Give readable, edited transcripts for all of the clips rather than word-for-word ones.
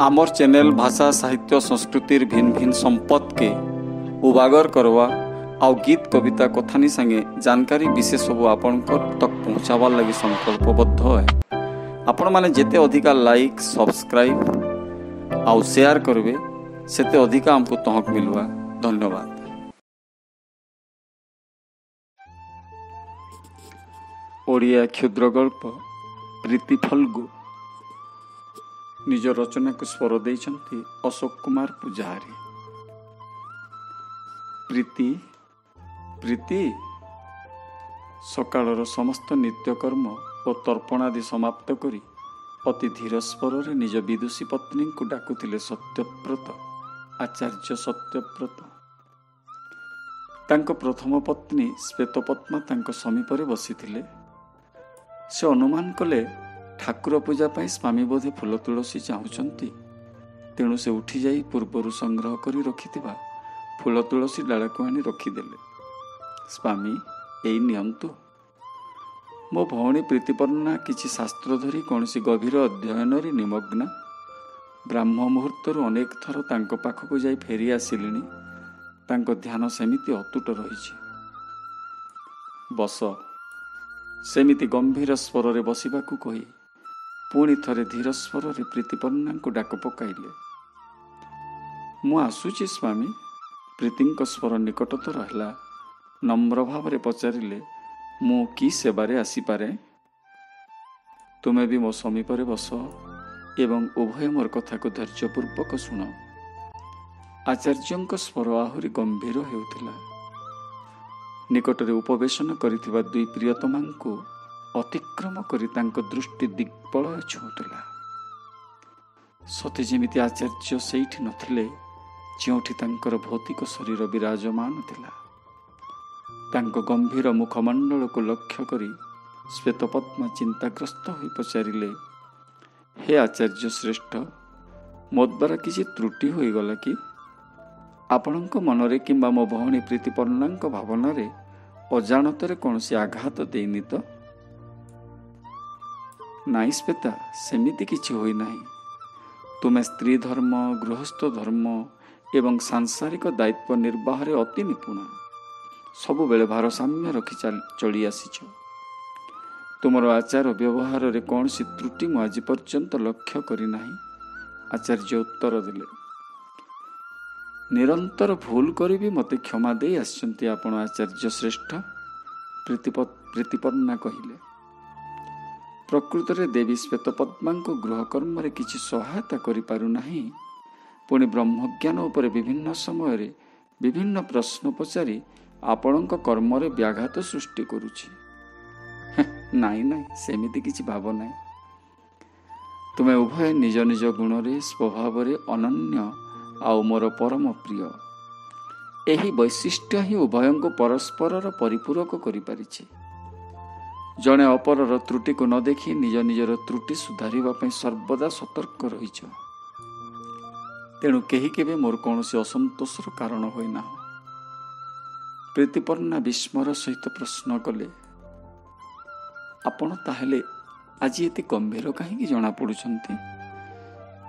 ଆମର ଚ୍ୟାନେଲ ଭାଷା ସାହିତ୍ୟ ସଂସ୍କୃତିର ଭିନ୍ନ ଭିନ୍ନ ସମ୍ପଦକେ ଉବାଗର କରବା ଆଉ ଗୀତ କବିତା କଥାନୀ ସାଙ୍ଗେ ଜାନକାରୀ ବିଶେଷ ସବୁ ଆପଣଙ୍କର ତକ୍ ପହଞ୍ଚାବାର୍ ଲାଗି ସଂକଳ୍ପବଦ୍ଧ ହେ। ଆପଣମାନେ ଯେତେ ଅଧିକା ଲାଇକ୍, ସବସ୍କ୍ରାଇବ୍ ଆଉ ସେୟାର କରିବେ, ସେତେ ଅଧିକା ଆମକୁ ତହକ ମିଲବା। ଧନ୍ୟବାଦ। ଓଡ଼ିଆ କ୍ଷୁଦ୍ର ଗଳ୍ପ ପ୍ରୀତି ଫଲ୍ଗୁ। ନିଜ ରଚନାକୁ ସ୍ୱର ଦେଇଛନ୍ତି ଅଶୋକ କୁମାର ପୂଜାହାରୀ। ପ୍ରୀତି, ପ୍ରୀତି। ସକାଳର ସମସ୍ତ ନିତ୍ୟକର୍ମ ଓ ତର୍ପଣାଦି ସମାପ୍ତ କରି ଅତି ଧୀର ସ୍ୱରରେ ନିଜ ବିଦୁଷୀ ପତ୍ନୀଙ୍କୁ ଡାକୁଥିଲେ ସତ୍ୟବ୍ରତ, ଆଚାର୍ଯ୍ୟ ସତ୍ୟବ୍ରତ। ତାଙ୍କ ପ୍ରଥମ ପତ୍ନୀ ଶ୍ଵେତପଦ୍ମା ତାଙ୍କ ସମୀପରେ ବସିଥିଲେ। ସେ ଅନୁମାନ କଲେ, ଠାକୁର ପୂଜା ପାଇଁ ସ୍ୱାମୀ ବୋଧେ ଫୁଲ ତୁଳସୀ ଚାହୁଁଛନ୍ତି। ତେଣୁ ସେ ଉଠିଯାଇ ପୂର୍ବରୁ ସଂଗ୍ରହ କରି ରଖିଥିବା ଫୁଲ ତୁଳସୀ ଡାଳକୁ ଆଣି ରଖିଦେଲେ। ସ୍ୱାମୀ, ଏଇ ନିଅନ୍ତୁ। ମୋ ଭଉଣୀ ପ୍ରୀତିପର୍ଣ୍ଣା କିଛି ଶାସ୍ତ୍ର ଧରି କୌଣସି ଗଭୀର ଅଧ୍ୟୟନରେ ନିମଗ୍ନା। ବ୍ରାହ୍ମ ମୁହୂର୍ତ୍ତରୁ ଅନେକ ଥର ତାଙ୍କ ପାଖକୁ ଯାଇ ଫେରି ଆସିଲିଣି। ତାଙ୍କ ଧ୍ୟାନ ସେମିତି ଅତୁଟ ରହିଛି। ବସ। ସେମିତି ଗମ୍ଭୀର ସ୍ୱରରେ ବସିବାକୁ କହି ପୁଣି ଥରେ ଧୀର ସ୍ୱରରେ ପ୍ରୀତିପର୍ଣ୍ଣାଙ୍କୁ ଡାକ ପକାଇଲେ। ମୁଁ ଆସୁଛି ସ୍ୱାମୀ। ପ୍ରୀତିଙ୍କ ସ୍ୱର ନିକଟତର ହେଲା। ନମ୍ର ଭାବରେ ପଚାରିଲେ, ମୁଁ କି ସେବାରେ ଆସିପାରେ? ତୁମେ ବି ମୋ ସମୀପରେ ବସ ଏବଂ ଉଭୟ ମୋର କଥାକୁ ଧୈର୍ଯ୍ୟପୂର୍ବକ ଶୁଣ। ଆଚାର୍ଯ୍ୟଙ୍କ ସ୍ୱର ଆହୁରି ଗମ୍ଭୀର ହେଉଥିଲା। ନିକଟରେ ଉପବେଶନ କରିଥିବା ଦୁଇ ପ୍ରିୟତମାଙ୍କୁ ଅତିକ୍ରମ କରି ତାଙ୍କ ଦୃଷ୍ଟି ଦିଗ୍ବଳୟ ଛୁଉଁଥିଲା। ସତେ ଯେମିତି ଆଚାର୍ଯ୍ୟ ସେଇଠି ନଥିଲେ, ଯେଉଁଠି ତାଙ୍କର ଭୌତିକ ଶରୀର ବିରାଜମାନ ଥିଲା। ତାଙ୍କ ଗମ୍ଭୀର ମୁଖମଣ୍ଡଳକୁ ଲକ୍ଷ୍ୟ କରି ଶ୍ଵେତପଦ୍ମା ଚିନ୍ତାଗ୍ରସ୍ତ ହୋଇ ପଚାରିଲେ, ହେ ଆଚାର୍ଯ୍ୟ ଶ୍ରେଷ୍ଠ, ମୋ ଦ୍ୱାରା କିଛି ତ୍ରୁଟି ହୋଇଗଲା କି? ଆପଣଙ୍କ ମନରେ କିମ୍ବା ମୋ ଭଉଣୀ ପ୍ରୀତିପର୍ଣ୍ଣାଙ୍କ ଭାବନାରେ ଅଜାଣତରେ କୌଣସି ଆଘାତ ଦେଇନି ତ? ନାଇଁ ଶ୍ଵେତା, ସେମିତି କିଛି ହୋଇନାହିଁ। ତୁମେ ସ୍ତ୍ରୀ ଧର୍ମ, ଗୃହସ୍ଥ ଧର୍ମ ଏବଂ ସାଂସାରିକ ଦାୟିତ୍ୱ ନିର୍ବାହରେ ଅତି ନିପୁଣା। ସବୁବେଳେ ଭାରସାମ୍ୟ ରଖି ଚଳି ଆସିଛ। ତୁମର ଆଚାର ବ୍ୟବହାରରେ କୌଣସି ତ୍ରୁଟି ମୁଁ ଆଜି ପର୍ଯ୍ୟନ୍ତ ଲକ୍ଷ୍ୟ କରିନାହିଁ। ଆଚାର୍ଯ୍ୟ ଉତ୍ତର ଦେଲେ, ନିରନ୍ତର ଭୁଲ କରି ବି ମୋତେ କ୍ଷମା ଦେଇ ଆସିଛନ୍ତି ଆପଣ ଆଚାର୍ଯ୍ୟ ଶ୍ରେଷ୍ଠ। ପ୍ରୀତିପର୍ଣ୍ଣା କହିଲେ, ପ୍ରକୃତରେ ଦେବୀ ଶ୍ଵେତପଦ୍ମାଙ୍କୁ ଗୃହକର୍ମରେ କିଛି ସହାୟତା କରିପାରୁନାହିଁ, ପୁଣି ବ୍ରହ୍ମଜ୍ଞାନ ଉପରେ ବିଭିନ୍ନ ସମୟରେ ବିଭିନ୍ନ ପ୍ରଶ୍ନ ପଚାରି ଆପଣଙ୍କ କର୍ମରେ ବ୍ୟାଘାତ ସୃଷ୍ଟି କରୁଛି। ନାଇଁ ନାଇଁ, ସେମିତି କିଛି ଭାବ ନାହିଁ। ତୁମେ ଉଭୟ ନିଜ ନିଜ ଗୁଣରେ ସ୍ୱଭାବରେ ଅନନ୍ୟ ଆଉ ମୋର ପରମ ପ୍ରିୟ। ଏହି ବୈଶିଷ୍ଟ୍ୟ ହିଁ ଉଭୟଙ୍କୁ ପରସ୍ପରର ପରିପୂରକ କରିପାରିଛି। ଜଣେ ଅପରର ତ୍ରୁଟିକୁ ନ ଦେଖି ନିଜ ନିଜର ତ୍ରୁଟି ସୁଧାରିବା ପାଇଁ ସର୍ବଦା ସତର୍କ ରହିଛ। ତେଣୁ କେହି କେବେ ମୋର କୌଣସି ଅସନ୍ତୋଷର କାରଣ ହୋଇନାହ। ପ୍ରୀତିପର୍ଣ୍ଣା ବିସ୍ମୟ ସହିତ ପ୍ରଶ୍ନ କଲେ, ଆପଣ ତାହେଲେ ଆଜି ଏତେ ଗମ୍ଭୀର କାହିଁକି ଜଣାପଡ଼ୁଛନ୍ତି?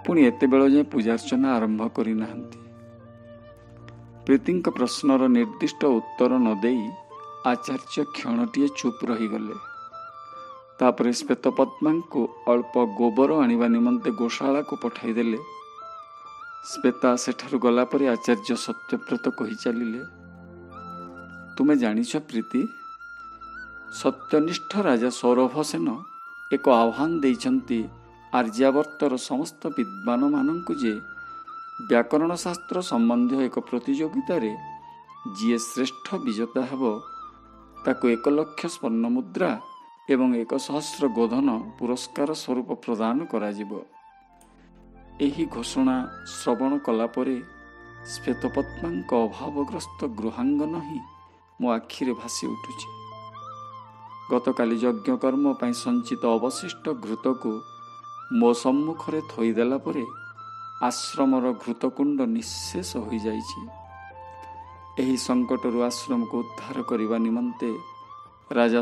ପୁଣି ଏତେବେଳ ଯାଏଁ ପୂଜାର୍ଚ୍ଚନା ଆରମ୍ଭ କରିନାହାନ୍ତି। ପ୍ରୀତିଙ୍କ ପ୍ରଶ୍ନର ନିର୍ଦ୍ଦିଷ୍ଟ ଉତ୍ତର ନ ଦେଇ ଆଚାର୍ଯ୍ୟ କ୍ଷଣଟିଏ ଚୁପ୍ ରହିଗଲେ। ତାପରେ ଶ୍ଵେତପଦ୍ମାଙ୍କୁ ଅଳ୍ପ ଗୋବର ଆଣିବା ନିମନ୍ତେ ଗୋଶାଳାକୁ ପଠାଇଦେଲେ। ଶ୍ଵେତା ସେଠାରୁ ଗଲା ପରେ ଆଚାର୍ଯ୍ୟ ସତ୍ୟବ୍ରତ କହି ଚାଲିଲେ, ତୁମେ ଜାଣିଛ ପ୍ରୀତି, ସତ୍ୟନିଷ୍ଠ ରାଜା ସୌରଭସେନ ଏକ ଆହ୍ୱାନ ଦେଇଛନ୍ତି ଆର୍ଯ୍ୟାବର୍ତ୍ତର ସମସ୍ତ ବିଦ୍ୱାନମାନଙ୍କୁ ଯେ ବ୍ୟାକରଣ ଶାସ୍ତ୍ର ସମ୍ବନ୍ଧୀୟ ଏକ ପ୍ରତିଯୋଗିତାରେ ଯିଏ ଶ୍ରେଷ୍ଠ ବିଜେତା ହେବ, ତାକୁ 1 ଲକ୍ଷ ସ୍ୱର୍ଣ୍ଣ ମୁଦ୍ରା ଏବଂ 1 ସହସ୍ର ଗୋଧନ ପୁରସ୍କାର ସ୍ୱରୂପ ପ୍ରଦାନ କରାଯିବ। ଏହି ଘୋଷଣା ଶ୍ରବଣ କଲା ପରେ ଶ୍ଵେତପଦ୍ମାଙ୍କ ଅଭାବଗ୍ରସ୍ତ ଗୃହାଙ୍ଗନ ହିଁ ମୋ ଆଖିରେ ଭାସି ଉଠୁଛି। ଗତକାଲି ଯଜ୍ଞକର୍ମ ପାଇଁ ସଞ୍ଚିତ ଅବଶିଷ୍ଟ ଘୃତକୁ ମୋ ସମ୍ମୁଖରେ ଥୋଇଦେଲା ପରେ ଆଶ୍ରମର ଘୃତକୁଣ୍ଡ ନିଃଶେଷ ହୋଇଯାଇଛି। ଏହି ସଙ୍କଟରୁ ଆଶ୍ରମକୁ ଉଦ୍ଧାର କରିବା ନିମନ୍ତେ ରାଜା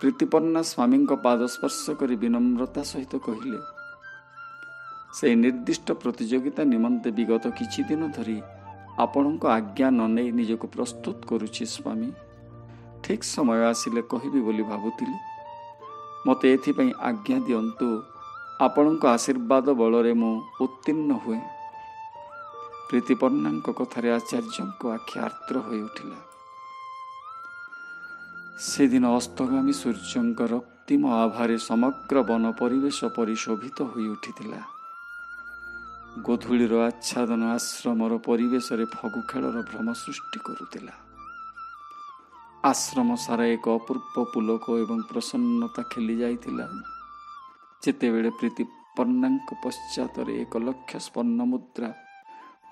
ପ୍ରୀତିପର୍ଣ୍ଣା ସ୍ୱାମୀଙ୍କ ପାଦ ସ୍ପର୍ଶ କରି ବିନମ୍ରତା ସହିତ କହିଲେ, ସେହି ନିର୍ଦ୍ଦିଷ୍ଟ ପ୍ରତିଯୋଗିତା ନିମନ୍ତେ ବିଗତ କିଛି ଦିନ ଧରି ଆପଣଙ୍କ ଆଜ୍ଞା ନ ନେଇ ନିଜକୁ ପ୍ରସ୍ତୁତ କରୁଛି ସ୍ୱାମୀ। ଠିକ୍ ସମୟ ଆସିଲେ କହିବି ବୋଲି ଭାବୁଥିଲି। ମୋତେ ଏଥିପାଇଁ ଆଜ୍ଞା ଦିଅନ୍ତୁ। ଆପଣଙ୍କ ଆଶୀର୍ବାଦ ବଳରେ ମୁଁ ଉତ୍ତୀର୍ଣ୍ଣ ହୁଏ। ପ୍ରୀତିପର୍ଣ୍ଣାଙ୍କ କଥାରେ ଆଚାର୍ଯ୍ୟଙ୍କ ଆଖି ଆର୍ଦ୍ର ହୋଇଉଠିଲା। ସେଦିନ ଅସ୍ତଗାମୀ ସୂର୍ଯ୍ୟଙ୍କ ରକ୍ତିମ ଆଭାରେ ସମଗ୍ର ବନ ପରିବେଶ ପରିଶୋଭିତ ହୋଇ ଉଠିଥିଲା। ଗୋଧୂଳିର ଆଚ୍ଛାଦନ ଆଶ୍ରମର ପରିବେଶରେ ଫଗୁ ଖେଳର ଭ୍ରମ ସୃଷ୍ଟି କରୁଥିଲା। ଆଶ୍ରମ ସାରା ଏକ ଅପୂର୍ବ ପୁଲକ ଏବଂ ପ୍ରସନ୍ନତା ଖେଲି ଯାଇଥିଲା, ଯେତେବେଳେ ପ୍ରୀତିପର୍ଣ୍ଣାଙ୍କ ପଶ୍ଚାତରେ 1 ଲକ୍ଷ ସ୍ୱର୍ଣ୍ଣ ମୁଦ୍ରା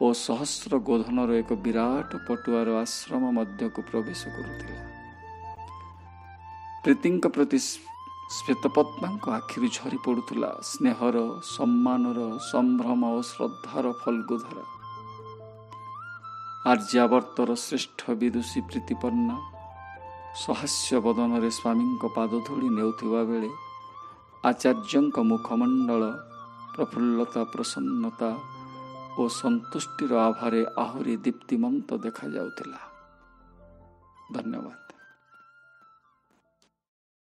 ଓ ସହସ୍ର ଗୋଧନର ଏକ ବିରାଟ ପଟୁଆର ଆଶ୍ରମ ମଧ୍ୟକୁ ପ୍ରବେଶ କରୁଥିଲା। ପ୍ରୀତିଙ୍କ ପ୍ରତି ଶ୍ୱେତପଦ୍ମାଙ୍କ ଆଖିରୁ ଝରି ପଡୁଥିଲା ସ୍ନେହର, ସମ୍ମାନର, ସମ୍ଭ୍ରମ ଓ ଶ୍ରଦ୍ଧାର ଫଲ୍ଗୁଧାରା। ଆର୍ଯ୍ୟାବର୍ତ୍ତର ଶ୍ରେଷ୍ଠ ବିଦୁଷୀ ପ୍ରୀତିପର୍ଣ୍ଣା ସହାସ୍ୟ ବଦନରେ ସ୍ୱାମୀଙ୍କ ପାଦଧୂଳି ନେଉଥିବା ବେଳେ ଆଚାର୍ଯ୍ୟଙ୍କ ମୁଖମଣ୍ଡଳ ପ୍ରଫୁଲ୍ଲତା, ପ୍ରସନ୍ନତା ଓ ସନ୍ତୁଷ୍ଟିର ଆଭାରେ ଆହୁରି ଦୀପ୍ତିମନ୍ତ ଦେଖାଯାଉଥିଲା। ଧନ୍ୟବାଦ।